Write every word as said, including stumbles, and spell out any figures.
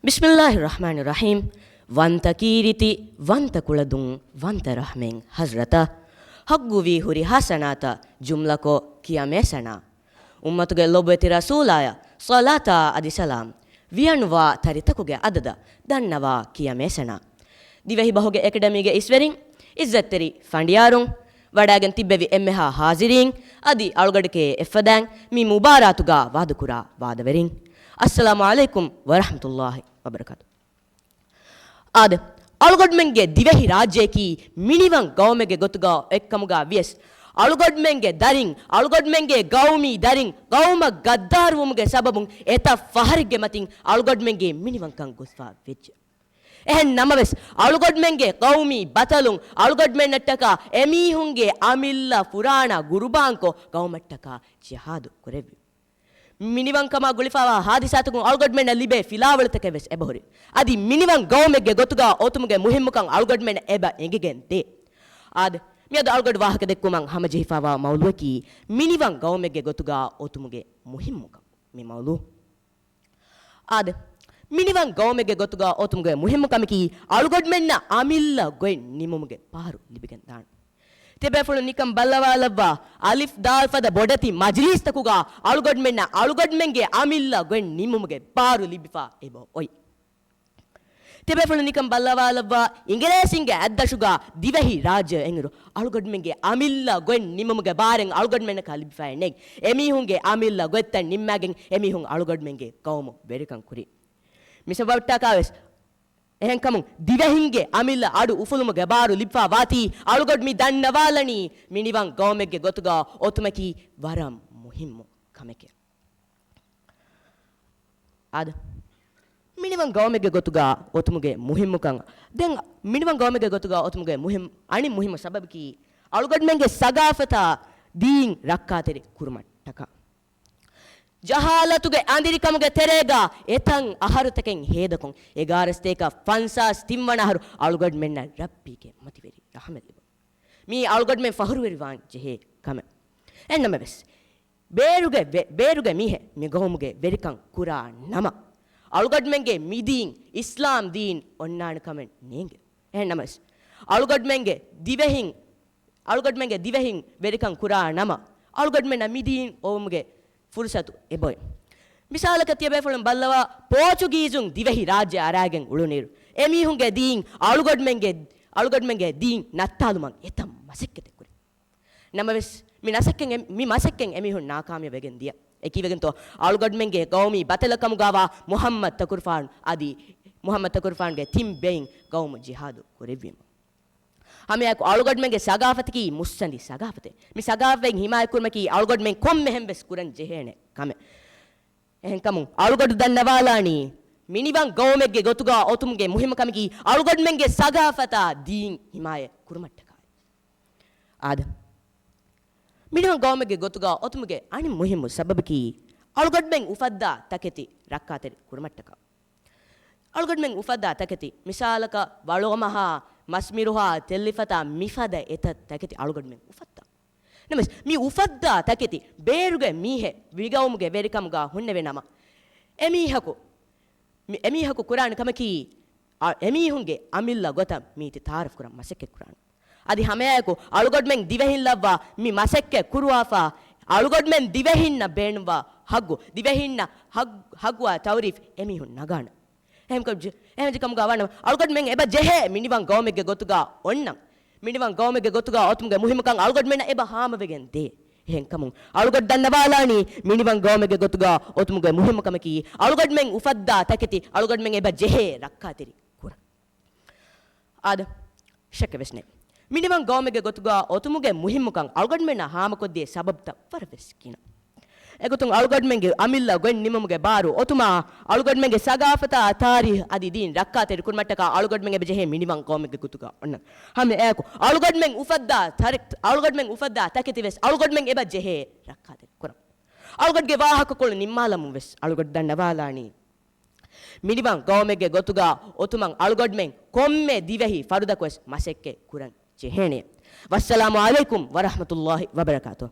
ބިސްމިއްލާހި ރަޙްމާނި ރަޙީމް. ވަންތަ ކީރިތި، ވަންތަ ކުޅަދުން، ވަންތަ ރަޙްމެއް ޙަޟްރަތަށް. ޙައްޤުވީ ހުރި ޙަސަނާތަށް ޖުމްލަކޮށް ކިޔަމޭސަނާ. އުއްމަތުގެ ލޮބުވެތި ރަސޫލާޔަށް ޞަލާތާ އަދި ސަލާމް. ވިޔަނުވާ ތަރިތަކުގެ އަދަދަށް ދަންނަވާ ކިޔަމޭސަނާ. ދިވެހި ބަހުގެ އެކަޑަމީގެ އިސްވެރިން، އިއްޒަތްތެރި ފަނޑިޔާރުން، ވަޑައިގެން ތިއްބެވި އެންމެހާ ޙާޟިރީން، އަދި އަޅުގަޑުގެ އެއްފަދައިން މި މުބާރާތުގަ ވާދަކުރާ ވާދަވެރިން. އައްސަލާމު ޢަލައިކުމް ވަރަޙްމަތުﷲި ވަބަރަކާތު. އާދެ، އަޅުގަޑުމެންގެ ދިވެހި ރާއްޖެއަކީ މިނިވަން ގައުމެއްގެ ގޮތުގަ އޮތްކަމުގަ ވިޔަސް، އަޅުގަޑުމެންގެ ދަރިން، އަޅުގަޑުމެންގެ ގައުމީ ދަރިން ގައުމަށް ގައްދާރުވުމުގެ ސަބަބުން އެތައް ފަހަރެއްގެ މަތިން އަޅުގަޑުމެންގެ މިނިވަންކަން ގޮސްފަ ވެއްޖެ. އެހެން ނަމަވެސް، އަޅުގަޑުމެންގެ ގައުމީ ބަތަލުން، އަޅުގަޑުމެންނަށްޓަކާ އެމީހުންގެ އަމިއްލަ ފުރާނަ ގުރުބާންކޮށް، ގައުމަށްޓަކާ ޖިހާދު ކުރެއްވި. މިނިވަންކަމާ ގުޅިފަވާ ހާދިސާތަކުން އަޅުގަޑުމެންނަށް ލިބޭ ފިލާވަޅުތަކެއް ވެސް އެބަހުރި. އަދި މިނިވަން ގައުމެއްގެ ގޮތުގަ އޮތުމުގެ މުހިއްމުކަން އަޅުގަޑުމެންނަށް އެބަ އެނގިގެން ދޭ. އާދެ، މިއަދު އަޅުގަޑު ވާހަކަ ދެއްކުމަށް ހަމަޖެހިފަވާ މައުޟޫޢަކީ، މިނިވަން ގައުމެއްގެ ގޮތުގަ އޮތުމުގެ މުހިއްމުކަން. މި މައުޟޫޢު. އާދެ، މިނިވަން ގައުމެއްގެ ގޮތުގަ އޮތުމުގެ މުހިއްމު ކަމަކީ، އަޅުގަޑުމެންނަށް އަމިއްލަ ގޮތް ނިމުމުގެ ބާރު ލިބިގެން ދާނެ. ތިޔަބޭފުޅުން ނިކަން ބައްލަވާލައްވާ، އަލިފް ދާލް ފަދަ ބޮޑެތި މަޖިލީސްތަކުގަ އަޅުގަޑުމެންނަށް އަޅުގަޑުމެންގެ އަމިއްލަ ގޮތް ނިމުމުގެ ބާރު ލިބިފަ އެބަ އޮތް. ތިޔަބޭފުޅުން ނިކަން ބައްލަވާލައްވާ، އިނގިރޭސިންގެ އަތްދަށުގަ ދިވެހި ރާއްޖެ އެނގިރު، އަޅުގަޑުމެންގެ އަމިއްލަ ގޮތް ނިމުމުގެ ބާރެއް އަޅުގަޑުމެންނަކަށް ލިބިފައެއް ނެތް. އެމީހުންގެ އަމިއްލަ ގޮތްތައް ނިންމާގެން އެމީހުން އަޅުގަޑުމެންގެ ގައުމު ވެރިކަން ކުރި. މި ސަބަބަށްޓަކާވެސް، އެހެންކަމުން ދިވެހިންގެ އަމިއްލަ އަޑު އުފުލުމުގެ ބާރު ލިބިފަ ވާތީ، އަޅުގަޑު މި ދަންނަވާލަނީ މިނިވަން ގައުމެއްގެ ގޮތުގަ އޮތުމަކީ ވަރަށް މުހިއްމު ކަމެކޭ. އާދެ، މިނިވަން ގައުމެއްގެ ގޮތުގަ އޮތުމުގެ މުހިއްމުކަން. ދެން މިނިވަން ގައުމެއްގެ ގޮތުގަ އޮތުމުގެ މުހިއްމު، އަނެއް މުހިއްމު ސަބަބަކީ، އަޅުގަޑުމެންގެ ސަގާފަތާ ދީން ރައްކާތެރި ކުރުމަށްޓަކާ. ޖަހާލަތުގެ އަނދިރިކަމުގެ ތެރޭގަ އެތަން އަހަރުތަކެއް ހޭދަކޮށް، އެގާރަ ސަތޭކަ ފަންސާސް ތިން ވަނަ އަހަރު އަޅުގަޑުމެންނަށް ރައްބީގެ މަތިވެރި ރަޙަމަތް ލިބުނު. މީ އަޅުގަޑުމެން ފަހުރުވެރިވާން ޖެހޭ ކަމެއް. އެހެންނަމަވެސް، ބޭރުގެ ވެ-، ބޭރުގެ މީހެއް މި ގައުމުގެ ވެރިކަން ކުރާ ނަމަ، އަޅުގަޑުމެންގެ މި ދީން، އިސްލާމް ދީން އޮންނާނެ ކަމެއް ނޭނގެ. އެހެންނަމަވެސް، އަޅުގަޑުމެންގެ ދިވެހިން، އަޅުގަޑުމެންގެ ދިވެހިން ވެރިކަން ކުރާ ނަމަ، އަޅުގަޑުމެންނަށް މި ދީން އޮވުމުގެ ފުރުސަތު އެބައޮތް. މިސާލަކަށް ތިޔަބޭފުޅުން ބައްލަވާ، ޕޯޗުގީޒުން ދިވެހި ރާއްޖެ އަރާގެން އުޅުނިއިރު، އެމީހުންގެ ދީން އަޅުގަޑުމެންގެ، އަޅުގަޑުމެންގެ ދީން ނައްތާލުމަށް އެތައް މަސައްކަތެއް ކުރި. ނަމަވެސް، މި ނަސައްކަތް އެ-، މި މަސައްކަތް އެމީހުން ނާކާމިޔާބު ވެގެން ދިޔަ. އެކީވެގެންތޯ، އަޅުގަޑުމެންގެ ގައުމީ ބަތަލަކަމުގާވާ މުޙައްމަދު ތަކުރުފާނު އަދި މުޙައްމަދު ތަކުރުފާނުގެ ތިން ބެއިން ގައުމު ޖިހާދު ކުރެއްވީމަ. ހަމައެއާއެކު އަޅުގަޑުމެންގެ ސަގާފަތަކީ މުއްސަނދި ސަގާފަތެއް. މި ސަގާފަތް ހިމާޔަތްކުރުމަކީ އަޅުގަޑުމެން ކޮންމެހެން ވެސް ކުރަން ޖެހޭނެ ކަމެއް. އެހެންކަމުން އަޅުގަޑު ދަންނަވާލާނީ، މިނިވަން ގައުމެއްގެ ގޮތުގަ އޮތުމުގެ މުހިއްމު ކަމަކީ އަޅުގަޑުމެންގެ ސަގާފަތާ ދީން ހިމާޔަތް ކުރުމަށްޓަކާ. އާދެ، މިނިވަން ގައުމެއްގެ ގޮތުގަ އޮތުމުގެ އަނެއް މުހިއްމު ސަބަބަކީ، އަޅުގަޑުމެން އުފައްދާ ތަކެތި ރައްކާތެރި ކުރުމަށްޓަކާ. އަޅުގަޑުމެން އުފައްދާ ތަކެތި، މިސާލަކަށް، ވަޅުގަމަހާ، މަސްމިރުހާ، ތެއްލިފަތާ މިފަދަ އެތައް ތަކެތި އަޅުގަޑުމެން އުފައްދާ. ނަމަވެސް، މި އުފައްދާ ތަކެތި ބޭރުގެ މީހެއް ވިގައުމުގެ ވެރިކަމުގަ ހުންނެވި ނަމަ، އެމީހަކު، މި-، އެމީހަކު ކުރާނެ ކަމަކީ، އަ-، އެމީހުންގެ އަމިއްލަ ގޮތަށް މީތި ތައާރަފް ކުރަން މަސައްކަތް ކުރާނެ. އަދި ހަމައެއާއެކު އަޅުގަޑުމެން ދިވެހިން ލައްވާ މި މަސައްކަތް ކުރުވާފަ، އަޅުގަޑުމެން ދިވެހިންނަށް ބޭނުންވާ ހައްގު، ދިވެހިންނަށް ހައް-، ހައްގުވާ ތައުރީފް އެމީހުން ނަގާނެ. އެހެންކަ-، ޖެ-، އެހެން ކަމުގަ ވާނަމަ، އަޅުގަޑުމެން އެބަ ޖެހޭ މިނިވަން ގައުމެއްގެ ގޮތުގަ އޮންނަން. މިނިވަން ގައުމެއްގެ ގޮތުގަ އޮތުމުގެ މުހިއްމުކަން އަޅުގަޑުމެންނަށް އެބަ ހާމަވެގެން ދޭ. އެހެންކަމުން އަޅުގަޑު ދަންނަވާލާނީ، މިނިވަން ގައުމެއްގެ ގޮތުގަ އޮތުމުގެ މުހިއްމު ކަމަކީ، އަޅުގަޑުމެން އުފައްދާ ތަކެތި އަޅުގަޑުމެން އެބަ ޖެހޭ ރައްކާތެރި ކުރަން. އާދެ، ޝައްކެއް ވެސް ނެތް. މިނިވަން ގައުމެއްގެ ގޮތުގަ އޮތުމުގެ މުހިއްމުކަން އަޅުގަޑުމެންނަށް ހާމަކޮށްދިޔަ ސަބަބުތައް ވަރަށް ވެސް ގިނަ. އެގޮތުން އަޅުގަޑުމެންގެ އަމިއްލަ ގޮތް ނިމުމުގެ ބާރު އޮތުމާ، އަޅުގަޑުމެންގެ ސަގާފަތާ ތާރީހް އަދި ދީން ރައްކާތެރި ކުރުމަށްޓަކާ އަޅުގަޑުމެން އެބަ ޖެހޭ މިނިވަން ގައުމެއްގެ ގޮތުގަ އޮންނަން. ހަމައެއާއެކު އަޅުގަޑުމެން އުފައްދާ ތަރި-، އަޅުގަޑުމެން އުފައްދާ ތަކެތި ވެސް އަޅުގަޑުމެން އެބަ ޖެހޭ ރައްކާތެރި ކުރަން. އަޅުގަޑުގެ ވާހަކަކޮޅު ނިންމާލަމުން ވެސް އަޅުގަޑު ދަންނަވާލާނީ، މިނިވަން ގައުމެއްގެ ގޮތުގަ އޮތުމަށް އަޅުގަޑުމެން ކޮންމެ ދިވެހި ފަރުދަކު ވެސް މަސައްކަތް ކުރަން ޖެހޭނެ. ވައްސަލާމު ޢަލައިކުމް ވަރަޙްމަތުﷲި ވަބަރަކާތުހު.